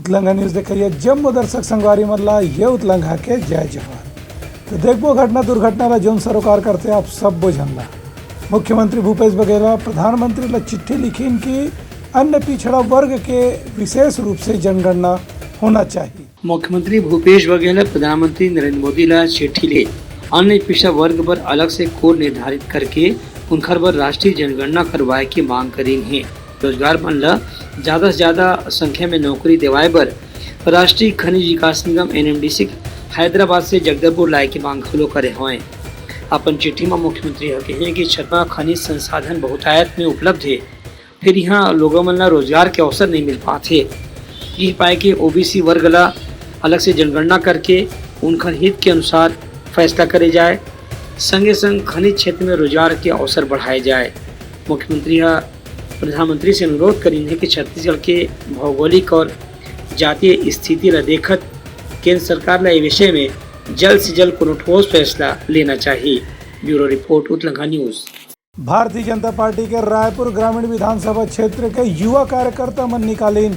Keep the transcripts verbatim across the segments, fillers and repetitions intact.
उतलंघा news देखइया जम्मो दर्शक संगवारी मन ला ये उतलंघा के जय जोहार। तो देखबो घटना दुर्घटना ला जोन सरोकार करथे आप सब्बो झन ला। मुख्यमंत्री भूपेश बघेल ह प्रधानमंत्री ला चिट्ठी लिखिन कि अन्य पिछड़ा वर्ग के विशेष रूप से जनगणना होना चाहिए। मुख्यमंत्री भूपेश बघेल ह प्रधानमंत्री नरेंद्र मोदी ला चिट्ठी ले अन्य पिछड़ा वर्ग बर अलग से कोड निर्धारित करके उनखर बर राष्ट्रीय जनगणना करवाए के मांग करीन हे। बेरोजगार मन ल ज्यादा से ज्यादा संख्या में नौकरी देवाए बर राष्ट्रीय खनिज विकास निगम, एनएमडीसी, हैदराबाद से जगदलपुर लाए के मांग घलो करे हवंय। अपन चिट्ठी म मुख्यमंत्री ह कहिन कि छत्तीसगढ़ म खनिज संसाधन बहुतायत में उपलब्ध हे, फिर इहां लोगों मन ल रोजगार के अवसर नहीं मिल पात हे। ये पाए के ओबीसी वर्ग ल अलग से जनगणना करके उनखर हित के अनुसार फैसला करे जाए, संगे संग खनिज क्षेत्र में रोजगार के अवसर बढ़ाए जाए। मुख्यमंत्री ह प्रधानमंत्री से अनुरोध करीन हे कि छत्तीसगढ़ के भौगोलिक और जातीय स्थिति ल देखत केंद्र सरकार ल ए विषय में जल्द से जल्द कोनो ठोस फैसला लेना चाहिए। Bureau report, Utlangha news. Bharatiya Janata party के रायपुर ग्रामीण विधानसभा क्षेत्र के युवा कार्यकर्ता मन निकालिन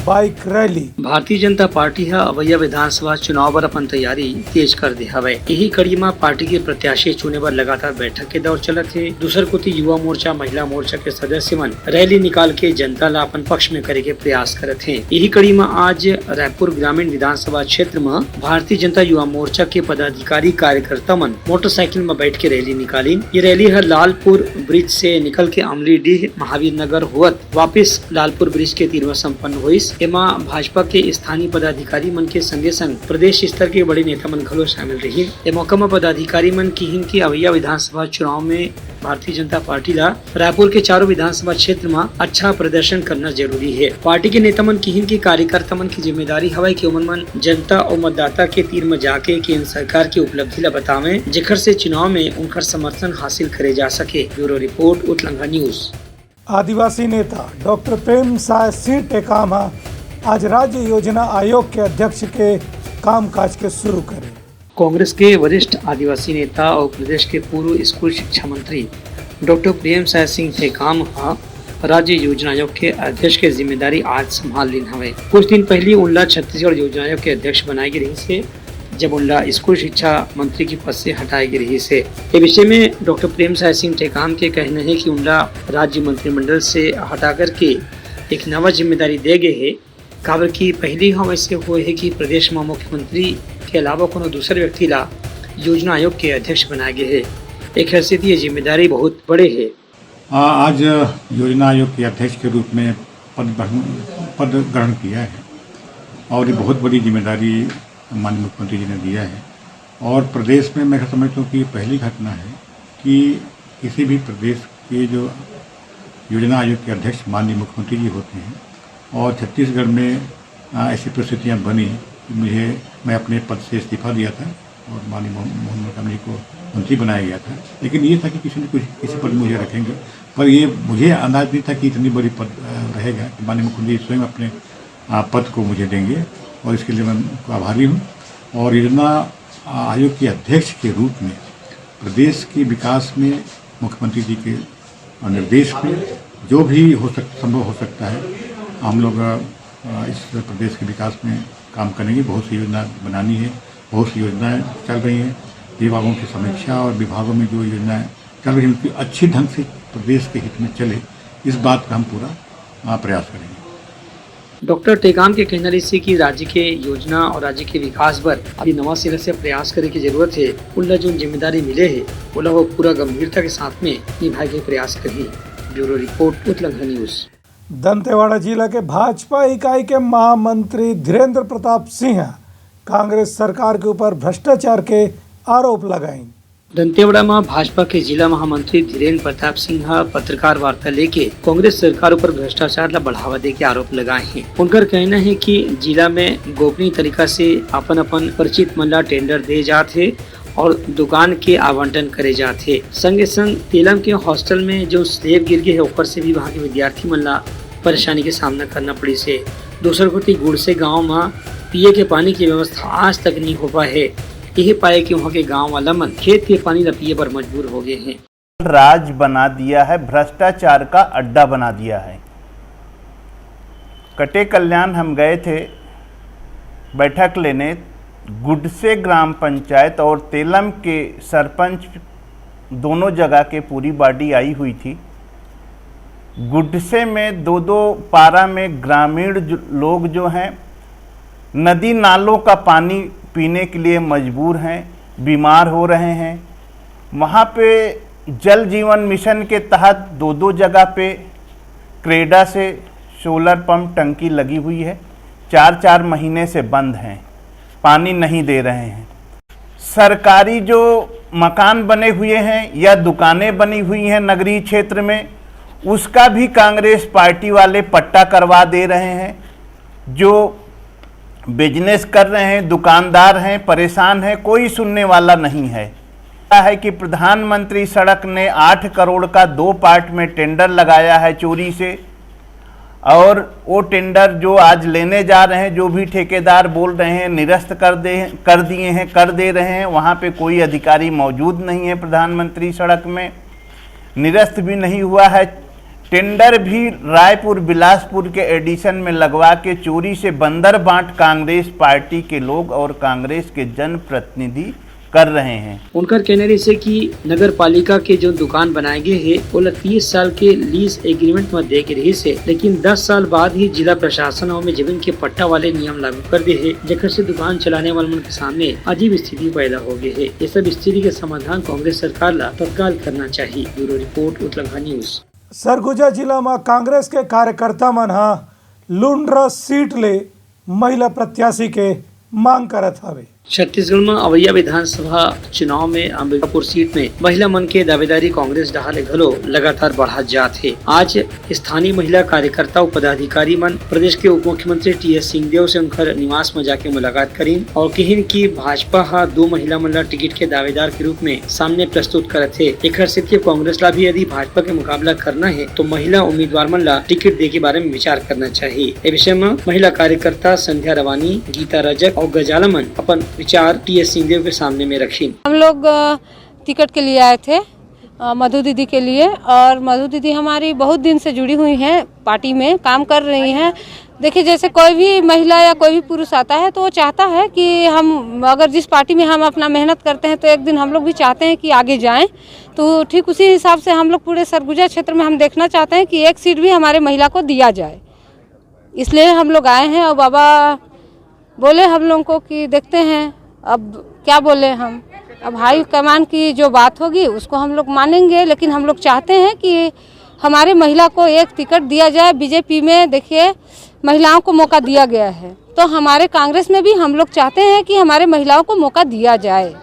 बाइक रैली। भारतीय जनता पार्टी ह अवइया विधानसभा चुनाव बर अपन तैयारी तेज कर दे हवय। इही कड़ी म पार्टी के प्रत्याशी चुने बर लगातार बैठक के दौर चलत हे। दूसर कोति युवा मोर्चा, महिला मोर्चा के सदस्य मन रैली निकाल के जनता ला अपन पक्ष में करे के प्रयास करत हे। इही कड़ी म आज रायपुर ग्रामीण विधानसभा क्षेत्र म भारतीय जनता युवा मोर्चा के पदाधिकारी कार्यकर्ता मन मोटरसाइकिल म बैठ के रैली निकालिन। ये रैली ह लालपुर ब्रिज से निकल के अमलीडीह महावीर नगर होवत वापिस लालपुर ब्रिज के तीर म संपन्न होइस। एमा भाजपा के स्थानीय पदाधिकारी मन के संगे संग प्रदेश स्तर के बड़े नेता मन घलो शामिल रहिन। ए मौका म पदाधिकारी मन किहिन कि अवइया विधानसभा चुनाव में भारतीय जनता पार्टी ला रायपुर के चारों विधानसभा क्षेत्र म अच्छा प्रदर्शन करना जरूरी हे। पार्टी के नेता मन किहिन कि कार्यकर्ता मन की जिम्मेदारी हवय कि ओमन मन जनता अउ मतदाता के तीर म जाके केंद्र सरकार की उपलब्धि ला बतावें, जेखर से चुनाव में उनखर समर्थन हासिल करे जा सके। Bureau report, Utlangha news. आदिवासी नेता डॉक्टर प्रेम साय सिंह टेकाम ह आज राज्य योजना आयोग के अध्यक्ष के कामकाज के शुरू करे। कांग्रेस के वरिष्ठ आदिवासी नेता और प्रदेश के पूर्व स्कूल शिक्षा मंत्री डॉक्टर प्रेम साय सिंह टेकाम ह राज्य योजना आयोग के अध्यक्ष के जिम्मेदारी आज संभाल लीन हवे। कुछ दिन पहली उनला छत्तीसगढ़ योजना आयोग के अध्यक्ष बनाए गे रहिस हे, जब उनला स्कूल शिक्षा मंत्री के पद से हटाए गे रहिस हे। ए विषय में डॉक्टर प्रेम साय सिंह टेकाम के कहना हे कि उनला राज्य मंत्रिमंडल से हटा करके एक नवा जिम्मेदारी दे गे हे, काबर कि पहिली घाव ऐसे होए हे कि प्रदेश म मुख्यमंत्री के अलावा कोनो दूसर व्यक्ति ला योजना आयोग के अध्यक्ष बनाए गे हे। एक हैसियत ये जिम्मेदारी बहुत बड़े हे। आ, आज योजना आयोग के अध्यक्ष के रूप में पद ग्रहण, पद ग्रहण किया है और ये बहुत बड़ी जिम्मेदारी माननीय मुख्यमंत्री जी ने दिया है। और प्रदेश में मैं समझता हूँ कि ये पहली घटना है कि किसी भी प्रदेश के जो योजना आयोग के अध्यक्ष माननीय मुख्यमंत्री जी होते हैं और छत्तीसगढ़ में, आ, ऐसी परिस्थितियाँ बनी कि मुझे, मैं अपने पद से इस्तीफा दिया था और माननीय मोहन, मोहन मरकाम जी को मंत्री बनाया गया था, लेकिन ये था कि किसी न कुछ, किसी पद मुझे रखेंगे, पर ये मुझे अंदाज नहीं था कि इतनी बड़ी पद, आ, रहेगा कि माननीय मुख्यमंत्री स्वयं अपने, आ, पद को मुझे देंगे और इसके लिए मैं उनको आभारी हूँ। और योजना, आ, आयोग के अध्यक्ष के रूप में प्रदेश के विकास में मुख्यमंत्री जी के निर्देश में जो भी हो सक-, संभव हो सकता है, हम लोग, अ, इस प्रदेश के विकास में काम करेंगे। बहुत सी योजना बनानी है, बहुत सी योजनाएं चल रही हैं, विभागों की समीक्षा और विभागों में जो योजनाएं चल रही हैं, उनकी अच्छी ढंग से प्रदेश के हित में चले, इस बात का हम पूरा, अ, प्रयास करेंगे। डॉक्टर टेकाम के कहना रहिस हे कि राज्य के योजना और राज्य के विकास बर अभी नवा सिरा से प्रयास करे के जरूरत हे। उनला जोन जिम्मेदारी मिले हे, ओला वो पूरा गंभीरता के साथ में निभाए के प्रयास करही। Bureau report, Utlangha news. Dantewada जिला के भाजपा इकाई के महामंत्री धीरेंद्र प्रताप सिंह ह कांग्रेस सरकार के ऊपर भ्रष्टाचार के आरोप लगाइन। दंतेवाड़ा म भाजपा के जिला महामंत्री धीरेंद्र प्रताप सिंह ह पत्रकार वार्ता लेके कांग्रेस सरकार ऊपर भ्रष्टाचार ल बढ़ावा दे के आरोप लगाए हे। उनकर कहना हे कि जिला में गोपनीय तरीका से अपन-अपन परिचित मन ल टेंडर दे जात हे और दुकान के आवंटन करे जात हे। संगे संग तेलम के हॉस्टल में जो स्लैब गिर गे हे, ओकर से भी वहां के विद्यार्थी मन ल परेशानी के सामना करना पड़िस हे। दूसर कोति गुड़से गांव म पिए के पानी के व्यवस्था आज तक नहीं हो पाए हे। यही पाए कि वहां के गांव वाला मन खेत के पानी ल पिए बर मजबूर हो गए हे। राज बना दिया है, भ्रष्टाचार का अड्डा बना दिया है। कटेकल्याण हम गए थे, बैठक लेने गुडसे ग्राम पंचायत और तेलम के सरपंच दोनों जगह के पूरी बॉडी आई हुई थी। गुडसे में दो दो पारा में ग्रामीण जो, लोग जो हैं, नदी नालों का पानी पीने के लिए मजबूर हैं, बीमार हो रहे हैं। वहाँ पे जल जीवन मिशन के तहत दो दो जगह पे क्रेडा से सोलर पंप टंकी लगी हुई है, चार चार महीने से बंद हैं, पानी नहीं दे रहे हैं। सरकारी जो मकान बने हुए हैं या दुकानें बनी हुई हैं नगरीय क्षेत्र में, उसका भी कांग्रेस पार्टी वाले पट्टा करवा दे रहे हैं। जो बिजनेस कर रहे हैं, दुकानदार हैं, परेशान हैं, कोई सुनने वाला नहीं है। है कि प्रधानमंत्री सड़क ने आठ करोड़ का दो पार्ट में टेंडर लगाया है चोरी से, और वो टेंडर जो आज लेने जा रहे हैं, जो भी ठेकेदार बोल रहे हैं निरस्त कर दे कर दिए हैं, कर दे रहे हैं, वहाँ पे कोई अधिकारी मौजूद नहीं है प्रधानमंत्री सड़क में, निरस्त भी नहीं हुआ है। टेंडर भी रायपुर बिलासपुर के एडिशन में लगवा के चोरी से बंदरबांट कांग्रेस पार्टी के लोग और कांग्रेस के जनप्रतिनिधि कर रहे हैं। उनकर कहना रहिस हे कि नगर पालिका के जो दुकान बनाए गए हे, ओला तीस साल के लीज एग्रीमेंट म दे के रहिस हे, लेकिन दस साल बाद ही जिला प्रशासन ओमे जमीन के पट्टा वाले नियम लागू कर दे हे, जेकर से दुकान चलाने वाले मन के सामने अजीब स्थिति पैदा हो गए हे। ये सब स्थिति के समाधान कांग्रेस सरकार ला तत्काल करना चाहिए। Bureau report, Utlangha news. Surguja जिला म कांग्रेस के कार्यकर्ता मन ह लुंड्रा सीट ले महिला प्रत्याशी के मांग करत हवे। छत्तीसगढ़ म अवइया विधानसभा चुनाव में अंबिकापुर सीट में महिला मन के दावेदारी कांग्रेस डहार ले घलो लगातार बढ़त जात हे। आज स्थानीय महिला कार्यकर्ता अउ पदाधिकारी मन प्रदेश के उप मुख्यमंत्री टी एस सिंहदेव से उनकर निवास म जाके मुलाकात करिन और किहिन कि भाजपा ह दो महिला मन ला टिकट के दावेदार के रूप में सामने प्रस्तुत करत हे। एखर सेती कांग्रेस ला भी यदि भाजपा के मुकाबला करना हे तो महिला उम्मीदवार मन ला टिकट दे के बारे में विचार करना चाहिए। ए विषय म महिला कार्यकर्ता संध्या रवानी, गीता रजक और गजाला मन अपन विचार टी एस सिंहदेव के सामने में रखिन। हम लोग अ, टिकट के लिए आए थे, अ, मधु दीदी के लिए, और मधु दीदी हमारी बहुत दिन से जुड़ी हुई हैं, पार्टी में काम कर रही हैं। देखिए, जैसे कोई भी महिला या कोई भी पुरुष आता है तो वो चाहता है कि हम अगर जिस पार्टी में हम अपना मेहनत करते हैं तो एक दिन हम लोग भी चाहते हैं कि आगे जाएं। तो ठीक उसी हिसाब से हम लोग पूरे सरगुजा क्षेत्र में हम देखना चाहते हैं कि एक सीट भी हमारे महिला को दिया जाए, इसलिए हम लोग आए हैं। और बाबा बोले हम लोगों को कि देखते हैं अब क्या बोले हम, अब हाई कमान की जो बात होगी उसको हम लोग मानेंगे, लेकिन हम लोग चाहते हैं कि हमारे महिला को एक टिकट दिया जाए। बीजेपी में देखिए महिलाओं को मौका दिया गया है, तो हमारे कांग्रेस में भी हम लोग चाहते हैं कि हमारे महिलाओं को मौका दिया जाए।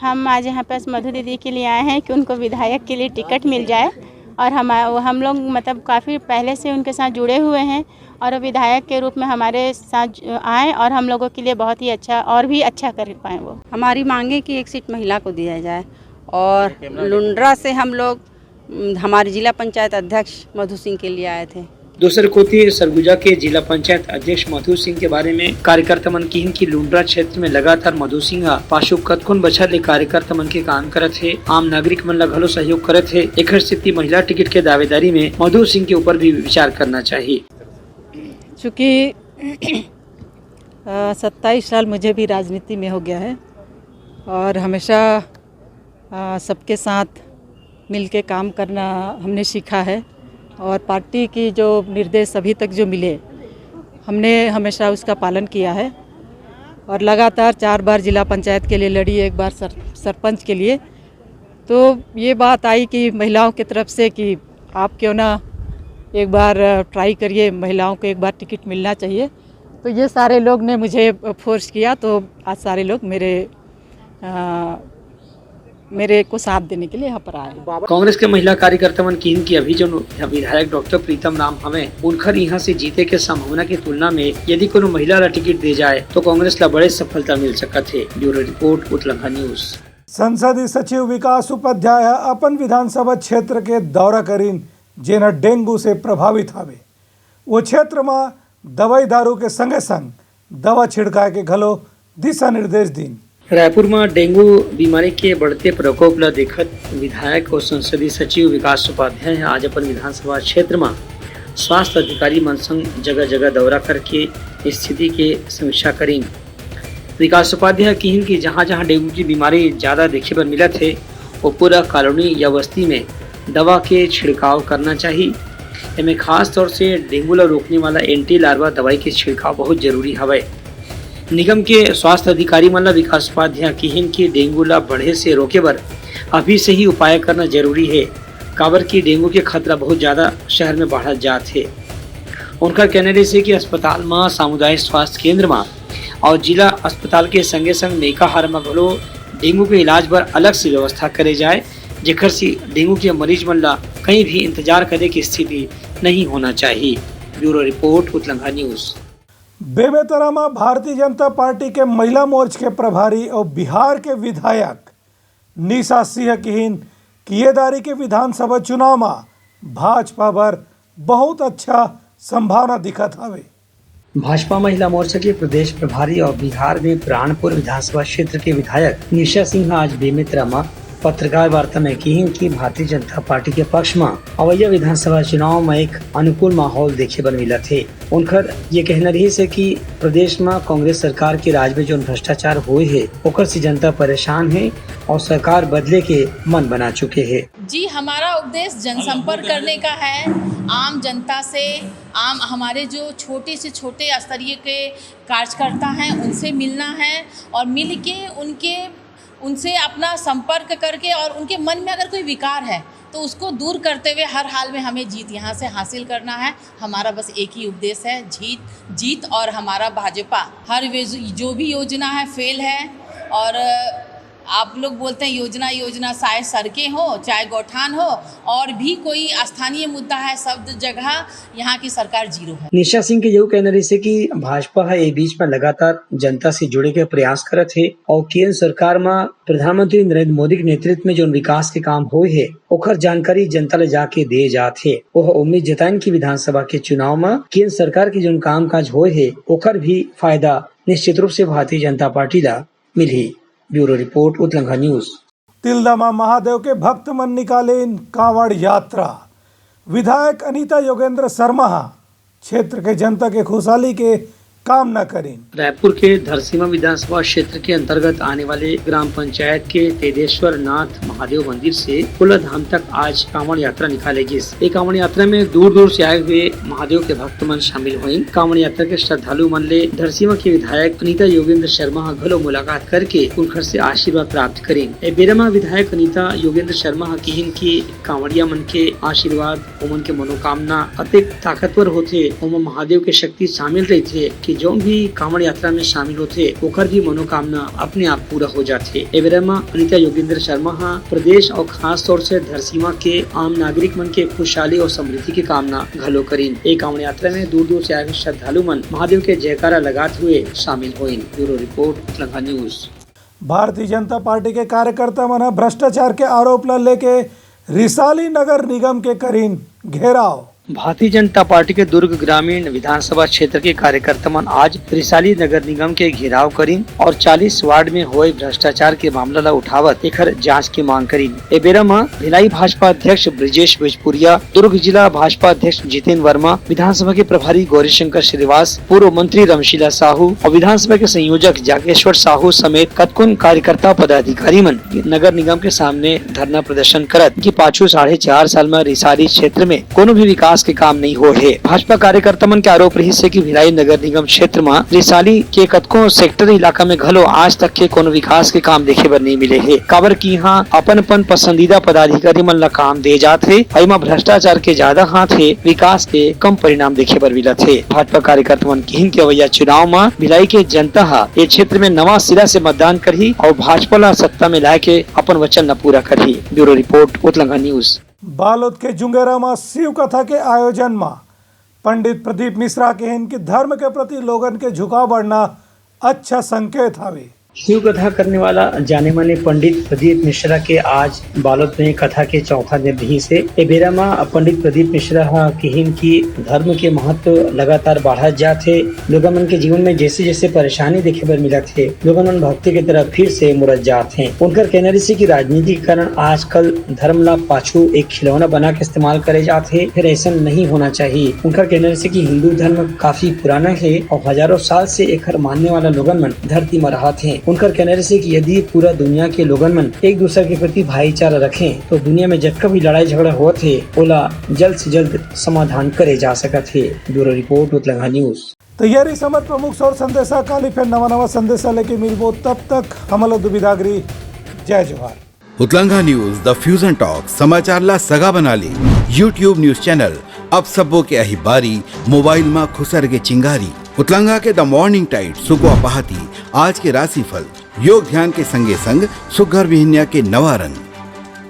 हम आज यहाँ पर मधु दीदी के लिए आए हैं कि उनको विधायक के लिए टिकट मिल जाए और हम हम लोग मतलब काफ़ी पहले से उनके साथ जुड़े हुए हैं और वो विधायक के रूप में हमारे साथ आए और हम लोगों के लिए बहुत ही अच्छा और भी अच्छा कर पाए वो। हमारी मांग है कि एक सीट महिला को दिया जाए और लुंड्रा से हम लोग हमारे जिला पंचायत अध्यक्ष मधु सिंह के लिए आए थे। दूसर कोति सरगुजा के जिला पंचायत अध्यक्ष मधु सिंह के बारे में कार्यकर्ता मन किहिन कि लुंड्रा क्षेत्र में लगातार मधु सिंह ह पाछू कतकोन बछर ले कार्यकर्ता मन के काम करत हे, आम नागरिक मन ला घलो सहयोग करत हे। एखर सेती महिला टिकट के दावेदारी में मधु सिंह के ऊपर भी विचार करना चाहिए। चूँकि सत्ताईस साल मुझे भी राजनीति में हो गया है और हमेशा आ, सबके साथ मिलके काम करना हमने सीखा है और पार्टी की जो निर्देश अभी तक जो मिले, हमने हमेशा उसका पालन किया है और लगातार चार बार जिला पंचायत के लिए लड़ी, एक बार सर, सरपंच के लिए। तो ये बात आई कि महिलाओं की तरफ से कि आप क्यों ना एक बार ट्राई करिए, महिलाओं को एक बार टिकट मिलना चाहिए। तो ये सारे लोग ने मुझे फोर्स किया, तो आज सारे लोग मेरे आ, मेरे को साथ देने के लिए यहाँ पर आए। कांग्रेस के महिला कार्यकर्ता मन किहिन कि अभी जो विधायक डॉक्टर प्रीतम राम हवे, उनखर यहाँ से जीते के संभावना की तुलना में यदि कोनो महिला ला टिकट दे जाए तो कांग्रेस ला बड़े सफलता मिल सकत हे। Bureau report, Utlangha news. संसदीय सचिव विकास उपाध्याय ह अपन विधानसभा क्षेत्र के दौरा करिन, जेन ह डेंगू से प्रभावित हवे। वो क्षेत्र म दवाई दारू के संगे संग दवा छिड़काए के घलो दिशा निर्देश दीन। रायपुर म डेंगू बीमारी के बढ़ते प्रकोप ल देखत विधायक अउ संसदीय सचिव विकास उपाध्याय ह आज अपन विधानसभा क्षेत्र म स्वास्थ्य अधिकारी मन संग जगह-जगह दौरा करके स्थिति के समीक्षा करीन। विकास उपाध्याय किहिन कि जहां-जहां डेंगू की बीमारी ज्यादा देखे बर मिलत हे, वो पूरा कॉलोनी या बस्ती में दवा के छिड़काव करना चाही। एमे खास तौर से डेंगू ला रोकने वाला एंटी लार्वा दवाई के छिड़काव बहुत जरूरी हवय। निगम के स्वास्थ्य अधिकारी मन ला विकास उपाध्याय किहिन कि डेंगू ला बढ़े से रोके बर अभी से ही उपाय करना जरूरी हे, काबर कि डेंगू के खतरा बहुत ज्यादा शहर में बढ़त जात हे। उनका कहना रहिस हे कि अस्पताल म, सामुदायिक स्वास्थ्य केंद्र म और जिला अस्पताल के संगे संग मेकाहारा म घलो डेंगू के इलाज बर अलग से व्यवस्था करे जाए, जेकर से डेंगू के मरीज मन ला कहीं भी इंतजार करे की स्थिति नहीं होना चाहिए। Bureau report, Utlangha news. Bemetara म भारतीय जनता पार्टी के महिला मोर्चा के प्रभारी और बिहार के विधायक निशा सिंह किहिन कि ये दारी के विधानसभा चुनाव म भाजपा बर बहुत अच्छा संभावना दिखत हवे। भाजपा महिला मोर्चा के प्रदेश प्रभारी और बिहार में प्राणपुर विधानसभा क्षेत्र के विधायक निशा सिंह आज बेमेतरा म पत्रकार वार्ता में किहिन कि भारतीय जनता पार्टी के पक्ष म अवैया विधानसभा चुनाव म एक अनुकूल माहौल देखे बर मिलत हे। उनकर ये कहना रहिस हे कि प्रदेश म कांग्रेस सरकार के राज में जोन भ्रष्टाचार होए हे, ओकर से जनता परेशान हे और सरकार बदले के मन बना चुके हे। जी, हमारा उद्देश्य जनसंपर्क करने का है, आम जनता से, आम हमारे जो छोटे से छोटे स्तरीय के कार्यकर्ता हैं, उनसे मिलना है और मिल के उनके, उनसे अपना संपर्क करके और उनके मन में अगर कोई विकार है तो उसको दूर करते हुए हर हाल में हमें जीत यहाँ से हासिल करना है। हमारा बस एक ही उद्देश्य है, जीत, जीत और हमारा भाजपा। हर वे-, जो भी योजना है, फेल है। और आप लोग बोलते हैं योजना, योजना, चाहे सड़कें हो, चाहे गौठान हो, और भी कोई स्थानीय मुद्दा है, सब जगह यहाँ की सरकार जीरो है। निशा सिंह के यहू कहना रहिस हे कि भाजपा ह ए बीच में लगातार जनता से जुड़े के प्रयास करत हे और केंद्र सरकार म प्रधानमंत्री नरेंद्र मोदी के नेतृत्व में जोन विकास के काम होए हे, ओकर जानकारी जनता ले जाके दिए जात हे। ओह उम्मीद जताइन कि विधानसभा के चुनाव म केंद्र सरकार के जोन कामकाज होए हे, ओकर भी फायदा निश्चित रूप से भारतीय जनता पार्टी ला मिलही। Bureau report, Utlangha news. Tilda म महादेव के भक्त मन निकालिन कांवड़ यात्रा। विधायक अनीता योगेंद्र शर्मा ह क्षेत्र के जनता के खुशहाली के कामना करिन। रायपुर के धरसीवा विधानसभा क्षेत्र के अंतर्गत आने वाले ग्राम पंचायत के तेदेश्वर नाथ महादेव मंदिर से भोला धाम तक आज कांवड़ यात्रा निकाले गिस। ये कांवड़ यात्रा में दूर दूर से आए हुए महादेव के भक्त मन शामिल होइन। कांवड़ यात्रा के श्रद्धालु मन ले धरसीवा के विधायक अनीता योगेंद्र शर्मा ह घलो मुलाकात करके उनकर से आशीर्वाद प्राप्त करिन। ए बेरा म विधायक अनीता योगेंद्र शर्मा ह किहिन कि कांवड़िया मन के आशीर्वाद, ओमन के मनोकामना अतेक ताकतवर होथे, ओमा महादेव के शक्ति शामिल रहिथे कि जौन भी कांवड़ यात्रा में शामिल होथे, ओकर भी मनोकामना अपने आप पूरा हो जाथे। ए बेरा म अनीता योगेंद्र शर्मा ह प्रदेश और खास तौर से धरसीवा के आम नागरिक मन के खुशहाली और समृद्धि के कामना घलो करिन। ए कांवड़ यात्रा में दूर दूर से आए हुए श्रद्धालु मन महादेव के जयकारा लगात हुए शामिल होइन। Bureau report, Utlangha news. Bharatiya Janata party के कार्यकर्ता मन ह भ्रष्टाचार के आरोप ल लेके रिसाली नगर निगम के करिन घेराव। भारतीय जनता पार्टी के दुर्ग ग्रामीण विधानसभा क्षेत्र के कार्यकर्ता मन आज रिसाली नगर निगम के घेराव करिन और चालीस वार्ड में होए भ्रष्टाचार के मामला ला उठावत एखर जांच के मांग करिन। ए बेरा म भिलाई भाजपा अध्यक्ष ब्रजेश बिजपुरिया, दुर्ग जिला भाजपा अध्यक्ष जितेन वर्मा, विधानसभा के प्रभारी गौरीशंकर श्रीवास, पूर्व मंत्री रमशीला साहू और विधानसभा के संयोजक जागेश्वर साहू समेत कतकोन कार्यकर्ता पदाधिकारी मन नगर निगम के सामने धरना प्रदर्शन करत कि पाछू साढ़े चार साल म रिसाली क्षेत्र में कोनो भी विकास के काम नहीं होए हे। भाजपा कार्यकर्ता मन के आरोप रहिस हे कि भिलाई नगर निगम क्षेत्र म रिसाली के कतको सेक्टर इलाका में घलो आज तक के कोनो विकास के काम देखे बर नहीं मिले हे, काबर कि इहाँ अपन अपन पसंदीदा पदाधिकारी मन ला काम दे जात हे। एमा भ्रष्टाचार के ज्यादा हाथ हे, विकास के कम परिणाम देखे बर मिलत हे। भाजपा कार्यकर्ता मन किहिन के अवैया चुनाव म भिलाई के जनता ह ए क्षेत्र में नवा सिरा से मतदान करही और भाजपा ला सत्ता में लाए के अपन वचन ला पूरा करही। Bureau report, Utlangha news. Balod के जुंगेरा म शिव कथा के आयोजन म पंडित प्रदीप मिश्रा किहिन कि धर्म के प्रति लोगन के झुकाव बढ़ना अच्छा संकेत हवे। शिव कथा करने वाला जाने माने पंडित प्रदीप मिश्रा के आज बालोद में कथा के चौथा दिन रहिस हे। ए बेरा म पंडित प्रदीप मिश्रा ह किहिन कि धर्म के महत्व लगातार बढ़त जात हे। लोगन मन के जीवन में जैसे जैसे परेशानी देखे बर मिलत हे, लोगन मन भक्ति के तरफ फिर से मुड़त जात हे। उनकर कहना रहिस कि राजनीति के कारण आजकल धर्म ला पाछू एक खिलौना बना के इस्तेमाल करे जात हे, फेर ऐसन नहीं होना चाहिए। उनकर कहना रहिस कि हिंदू धर्म काफी पुराना हे और हजारों साल से एखर मानने वाला लोगन मन धरती म रहत हे। उनकर कहना रहिस कि यदि पूरा दुनिया के लोगन मन एक दूसर के प्रति भाईचारा रखें, तो दुनिया में जतका भी लड़ाई झगड़ा होत हे, ओला जल्द से जल्द समाधान करे जा सकत हे। Bureau report, Utlanga news. तैयारी समझ प्रमुख सौर संदेशा, काली फेर नवा नवा संदेशा लेके मिलबो, तब तक हमला दुविधागरी। जय जोहार। उतलंगा न्यूज, द फ्यूजन टॉक, समाचार ला सगा बना ले। YouTube न्यूज चैनल, अब सबो के अही बारी, मोबाइल मा खुसर के चिंगारी। उतलंगा के द मॉर्निंग टाइड, सुकवा पहाती, आज के राशिफल, योग ध्यान के संगे संग सुग्घर बिहनिया के नवा रंग।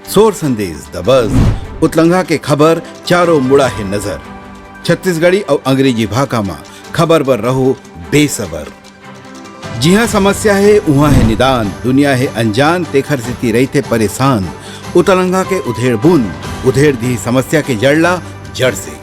सोर संदेश, द बज, उतलंगा के खबर, चारों मुड़ा हे नजर। छत्तीसगढ़ी अउ अंग्रेजी भाखा मा खबर बर रहो बेसबर। जिहाँ समस्या हे, उहाँ हे निदान, दुनिया हे अनजान, तेखर सेती रहिथे परेशान। उतलंगा के उधेड़ बुन, उधेड़ दिही समस्या के जड़ ला जड़ से।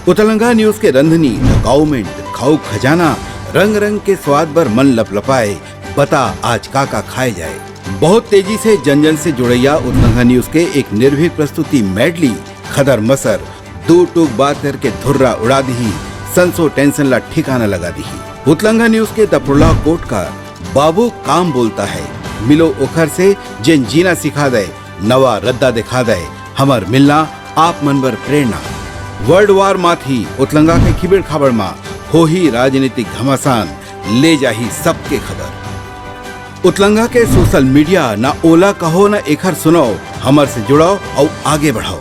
उतलंगा न्यूज के रंधनी, द काउमेंट, खाऊ खजाना, रंग रंग के स्वाद बर मन लपलपाए, बता आज का का खाए जाए। बहुत तेजी से जन जन से जुड़ैया उतलंगा न्यूज के एक निर्भीक प्रस्तुति मेडली, खदर मसर, दू टूक बात करके धुर्रा उड़ा दिही, संसो टेंशन ला ठिकाना लगा दिही। उतलंगा न्यूज के द प्रोलॉग कोट का बाबू काम बोलता है, मिलो ओखर से जेन जीना सिखा दे, नवा रद्दा दिखा दे, हमर मिलना आप मन बर प्रेरणा। वर्ल्ड वार माथी उतलंगा के खिबेड़ खाबड़ मा होही राजनीतिक घमासान, ले जाही सबके खबर। उतलंगा के सोशल मीडिया, ना ओला कहो ना एखर सुनाओ, हमर से जुड़ाओ अउ आगे बढ़ाओ।